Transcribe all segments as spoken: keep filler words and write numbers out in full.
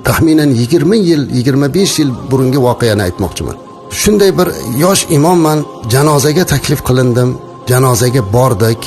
تەخمىنەن يىگىرمە يىل، يىگىرمە بەش يىل بۇرۇنقى ۋەقەنى ئېيتماقچىمەن. شۇنداق بىر ياش ئىماممەن، جانازىگە تەكلىپ قىلىندىم. جانازىگە باردۇق.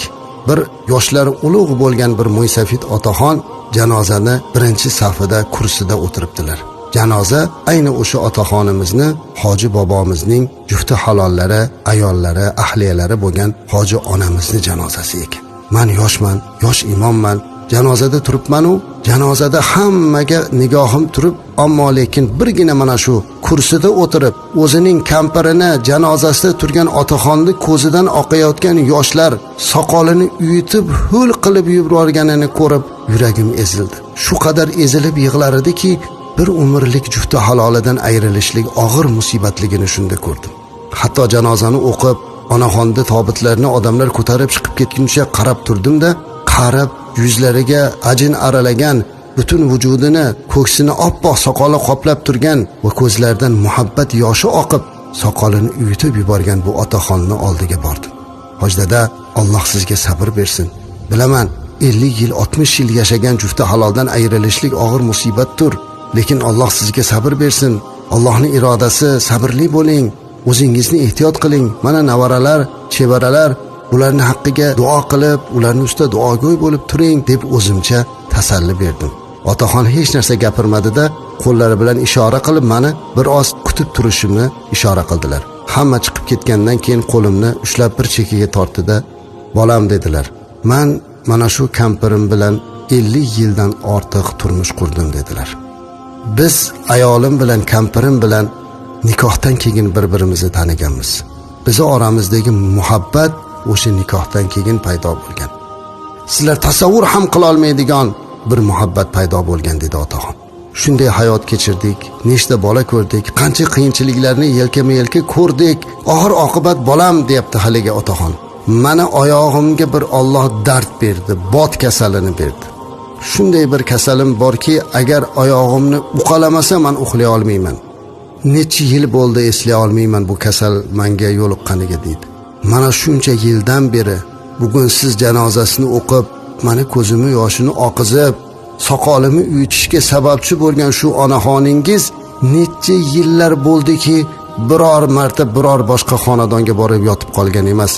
بىر ياشلىرى ئۇلۇغ بولغان بىر مويسەپىت ئاتاخان جانازىنى بىرىنچى سەپىدە كۇرسىدا ئولتۇرۇپتىلار. جانازا ئەينى ئوشۇ ئاتاخانىمىزنى، ھاجى بابامىزنىڭ جۈفتى ھالاللىرى، ئاياللىرى، ئەھلىيەلىرى بولغان ھاجى ئانىمىزنىڭ جانازىسى ئىكەن. مەن ياشمەن، ياش ئىماممەن. جانازىدا تۇرۇپمەنۇ، جانازىدا ھەممىگە نىگاھىم تۇرۇپ، ئەمما لېكىن بىرگىنە مانا شۇ كۇرسىدا ئولتۇرۇپ، ئۆزىنىڭ كەمپىرىنى، جانازىسىدا تۇرغان ئاتاخاننى كۆزىدىن ئاقىياتقان ياشلار ساقالىنى ئۆيتۈپ، ھۆل قىلىپ يۈرۈۋەرگىنىنى كۆرۈپ، يۈرىكىم ئېزىلدى. شۇ قەدەر ئېزىلىپ يىغلار ئىدىكى، بىر ئۆمۈرلۈك جۈفتى ھالالىدىن ئايرىلىشلىك ئاغىر مۇسىبەتلىكىنى شۇندا كۆردۈم. ھەتتا جانازانى ئوقۇپ، ئاناخاندا تابۇتلارنى ئادەملەر كۆتۈرۈپ چىقىپ كەتكىنىچە قاراپ تۇردۇم-دە، قارىپ، يۈزلىرىگە ئەجىن ئارىلىغان، پۈتۈن ۋۇجۇدىنى، كۆكسىنى ئاپئاق ساقالى قاپلاپ تۇرغان ۋە كۆزلەردىن مۇھەببەت ياشى ئاقىپ، ساقالىنى ئۆيتۈپ يۈبەرگەن بۇ ئاتاخاننىڭ ئالدىغا باردىم. ھاجى دادا، ئاللاھ سىزگە سەبر بەرسۇن. بىلىمەن، ئەللىك يىل، ئاتمىش يىل ياشىغان جۈفتى ھالالدىن ئايرىلىشلىك ئاغىر مۇسىبەتتۇر. لېكىن ئاللاھ سىزگە سەبر بەرسۇن. ئاللاھنىڭ ئىرادىسى، سەبرلىك بولۇڭ. ئۆزىڭىزنى ئېھتىيات قىلىڭ. مانا نەۋرىلەر، چېۋرىلەر، ئۇلارنىڭ ھەققىگە دۇئا قىلىپ، ئۇلارنىڭ ئۈستىدە دۇئاگوي بولۇپ تۇرۇڭ، دەپ ئۆزۈمچە تەسەللى بەردىم. ئاتاخان ھېچ نەرسە گەپىرمىدى-دە، قوللىرى بىلەن ئىشارە قىلىپ، مېنى بىر ئاز كۈتۈپ تۇرۇشۇمنى ئىشارە قىلدىلار. ھەممە چىقىپ كەتكەندىن كېيىن قولۇمنى ئۇشلاپ بىر چېكىگە تارتتى-دە، بالام دېدىلەر. مەن مانا شۇ كەمپىرىم بىلەن ئەللىك يىلدىن ئارتۇق تۇرمۇش قۇردۇم دېدىلەر. بىز ئايالىم بىلەن كەمپىرىم بىلەن نىكاھتىن كېيىن بىر-بىرىمىزنى تانىغانمىز. بىزنىڭ ئارىمىزدىكى مۇھەببەت ئوشۇ نىكاھتىن كېيىن پەيدا بولغان. سىلەر تەسەۋۋۇر ھەم قىلالمايدىغان بىر مۇھەببەت پەيدا بولغان دېدى ئاتاخان. شۇنداق ھايات كەچۈردۇق، نەچچە بالا كۆردۇق، قانچە قىيىنچىلىقلارنى يەلكىمە يەلكە كۆردۇق. ئاخىر ئاقىۋەت بالام دەپتۇ ھېلىقى ئاتاخان. مانا ئاياغىمغا بىر ئاللاھ دەرد بەردى، بات كېسەلىنى بەردى. شۇنداق بىر كېسەلىم باركى، ئەگەر ئاياغىمنى ئۇقالىمىسا مەن ئۇخلىيالمايمەن. نەچچە يىل بولدى ئېسلىيالمايمەن بۇ كېسەل مەڭگە يولۇققىنىغا دېدى. مانا شۇنچە يىلدىن بېرى، بۈگۈن سىز جانازىسىنى ئوقۇپ، مانا كۆزۈمنىڭ ياشىنى ئاققۇزۇپ، ساقالىمنى ئۆيتۈشكە سەۋەبچى بولغان شۇ ئاناخانىڭىز نەچچە يىللار بولدىكى، بىرەر مەرتە بىرەر باشقا خانادانغا بېرىپ ياتىپ قالغان ئەمەس.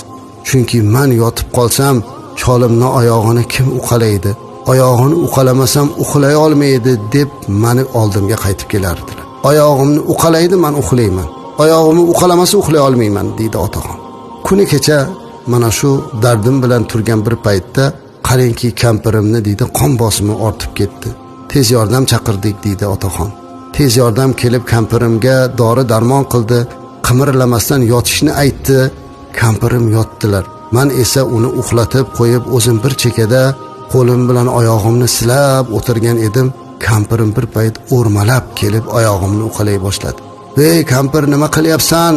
چۈنكى مەن ياتىپ قالسام، چالىمنىڭ ئاياغىنى كىم ئۇقالايدۇ؟ ئاياغىنى ئۇقالىمىسام ئۇخلىيالمايدۇ دەپ مېنى ئالدىمغا قايتىپ كېلەردىلەر. ئاياغىمنى ئۇقالايدۇ، مەن ئۇخلايمەن. ئاياغىمنى ئۇقالىمىسا ئۇخلىيالمايمەن دېدى ئاتاخان. كۈنى كېچە مانا شۇ دەردىم بىلەن تۇرغان بىر پەيتتە، قاراڭكى كەمپىرىمنى دېدى، قان باسىمى ئارتىپ كەتتى. تېز ياردەم چاقىردۇق دېدى ئاتاخان. تېز ياردەم كېلىپ كەمپىرىمگە دورا دەرمان قىلدى، قىمىرلىماستىن ياتىشنى ئېيتتى. كەمپىرىم ياتتىلار. مەن ئېسە ئۇنى ئۇخلىتىپ قويۇپ ئۆزۈم بىر چېكىدە قولۇم بىلەن ئاياغىمنى سىلاپ ئولتۇرغان ئىدىم. كەمپىرىم بىر پەيت ئورمالاپ كېلىپ ئاياغىمنى ئۇقالاي باشلىدى. ۋەي كەمپىر، نېمە قىلىياپسەن؟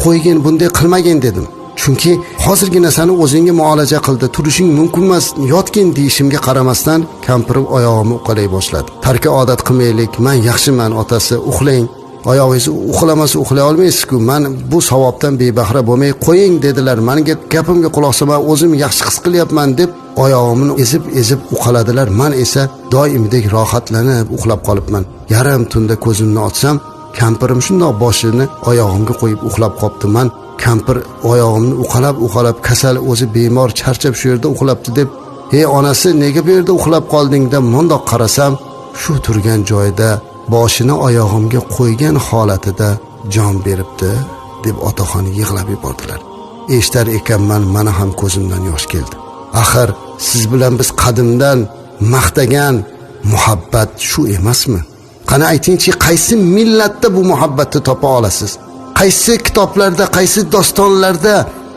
قويغىن، بۇنداق قىلمىغىن دېدىم. چۈنكى ھازىرغىنا سېنى ئۆزۈڭگە مۇئالىجە قىلدى، تۇرۇشۇڭ مۇمكىن ئەمەس، ياتقىن دېيىشىمگە قارىماستىن، كەمپىرىم ئاياغىمنى ئۇقالاي باشلىدى. تەركى ئادەت قىلمايلىك، مەن ياخشىمەن ئاتاسى، ئۇخلاڭ. ئاياغىڭىز ئۇخلىماسا ئۇخلىيالمايسىزكۇ، مەن بۇ ساۋابتىن بىبەھرە بولماي قويۇڭ دېدىلەر. مەن گەپ-، گەپىمگە قۇلاق سالماي ئۆزۈم ياخشى ھېس قىلىياپمەن دەپ ئاياغىمنى ئېزىپ-ئېزىپ ئۇقالىدىلار. مەن ئېسە دائىمدەك راھەتلىنىپ ئۇخلاپ قالىپمەن. يېرىم تۈندە كۆزۈمنى ئاچسام، كەمپىرىم شۇنداق باشىنى ئاياغىمغا قويۇپ ئۇخلاپ قاپتۇ. مەن كەمپىر ئاياغىمنى ئۇقالاپ-ئۇقالاپ، كېسەل ئۆزى بىمار، چارچاپ شۇ يەردە ئۇخلاپتۇ دەپ، ھەي ئانىسى، نېگە بۇ يەردە ئۇخلاپ قالدىڭ دەپ مۇنداق قارىسام، شۇ تۇرغان جايىدا باشىنى ئاياغىمغا قويغان ھالىتىدە جان بېرىپتۇ دەپ ئاتاخان يىغلاپ يۈبەردىلەر. ئېشىتەر ئىكەنمەن، مانا ھەم كۆزۈمدىن ياش كەلدى. ئاخىر سىز بىلەن بىز قەدىمدىن ماختىغان مۇھەببەت شۇ ئەمەسمۇ؟ قېنى ئېيتىڭچى، قايسى مىللەتتە بۇ مۇھەببەتنى تاپا ئالىسىز؟ قايسى كىتابلاردا، قايسى داستانلاردا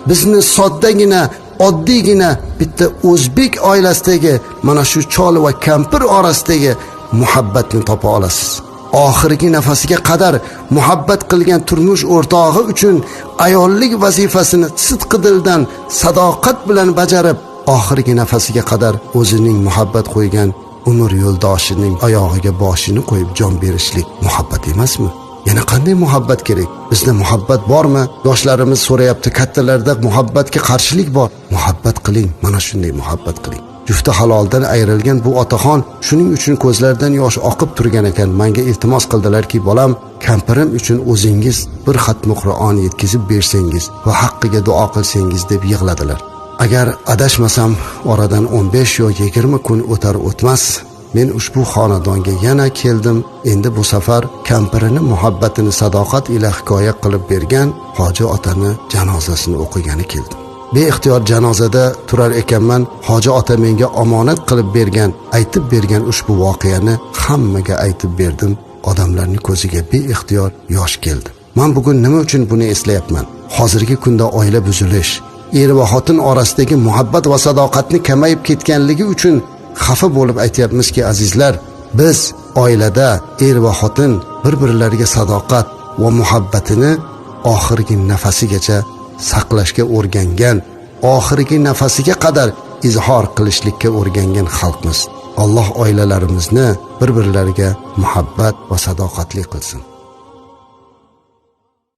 بىزنى ساددىگىنە، ئاددىيگىنە بىتتە ئۆزبېك ئائىلىسىدىكى مانا شۇ چالا ۋە كەمپىر ئارىسىدىكى مۇھەببەتنى تاپا ئالىسىز؟ ئاخىرقى نەپەسىگە قەدەر مۇھەببەت قىلغان تۇرمۇش ئورتاقى ئۈچۈن ئاياللىق ۋەزىپىسىنى سىدقىدىلدىن، ساداقەت بىلەن بېجىرىپ، ئاخىرقى نەپەسىگە قەدەر ئۆزىنىڭ مۇھەببەت قويغان ئۆمۈر يولداشىنىڭ ئاياغىغا باشىنى قويۇپ جان بېرىشلىك مۇھەببەت ئەمەسمۇ؟ يەنە قانداق مۇھەببەت كېرەك؟ بىزدە مۇھەببەت بارمۇ؟ ياشلىرىمىز سوراياپتۇ، كاتتىلاردا مۇھەببەتكە قارشىلىق بار. مۇھەببەت قىلىڭ، مانا شۇنداق مۇھەببەت قىلىڭ. جۈفتى ھالالدىن ئايرىلغان بۇ ئاتىخان شۇنىڭ ئۈچۈن كۆزلىرىدىن ياش ئاقىپ تۇرغان ئىكەن، ماڭا ئىلتىماس قىلدىلاركى، بالام، كەمپىرىم ئۈچۈن ئۆزىڭىز بىر خەتمە قۇرئان يەتكۈزۈپ بەرسەڭىز ۋە ھەققىگە دۇئا قىلسىڭىز، دەپ يىغلىدىلار. ئەگەر ئاداشمىسام، ئارىدىن ئون بەش يا يىگىرمە كۈن ئۆتەر ئۆتمەس، مەن ئۇشبۇ خانىدانغا يەنە كەلدىم. ئەمدى بۇ سەپەر كەمپىرىنى مۇھەببىتىنى ساداقەت ئىلە ھېكايە قىلىپ بەرگەن ھاجى ئاتىنى جانازىسىنى ئوقۇيغىلى كەلدىم. بىئىختىيار جانازىدا تۇرار ئىكەنمەن، ھاجى ئاتا مەڭگە ئامانەت قىلىپ بەرگەن، ئېيتىپ بەرگەن ئۇشبۇ ۋەقەنى ھەممىگە ئېيتىپ بەردىم. ئادەملەرنى كۆزىگە بىئىختىيار ياش كەلدى. مەن بۈگۈن نېمە ئۈچۈن بۇنى ئېسلەيەپمەن؟ ھازىرقى كۈندە ئائىلە بۈزۈلۈش، ئېر ۋە خوتۇن ئاراسىدىكى مۇھەببەت ۋە ساداقەتنى كېمەيىپ كەتكەنلىكى ئۈچۈن خاپا بولۇپ ئېيتىيەپمىزكى، ئەزىزلەر، بىز ئائىلىدە ئېر ۋە خوتۇن بىر-بىرلىرىگە ساداقەت ۋە مۇھەببىتىنى ئاخىرقى نەپەسىگىچە ساقلاشقا ئۆگەنگەن، ئاخىرقى نەپەسىگە قەدەر ئىزھار قىلىشلىققا ئۆگەنگەن خەلقمىز. ئاللاھ ئائىلىلىرىمىزنى بىر-بىرلىرىگە مۇھەببەت ۋە ساداقەتلىك قىلسۇن.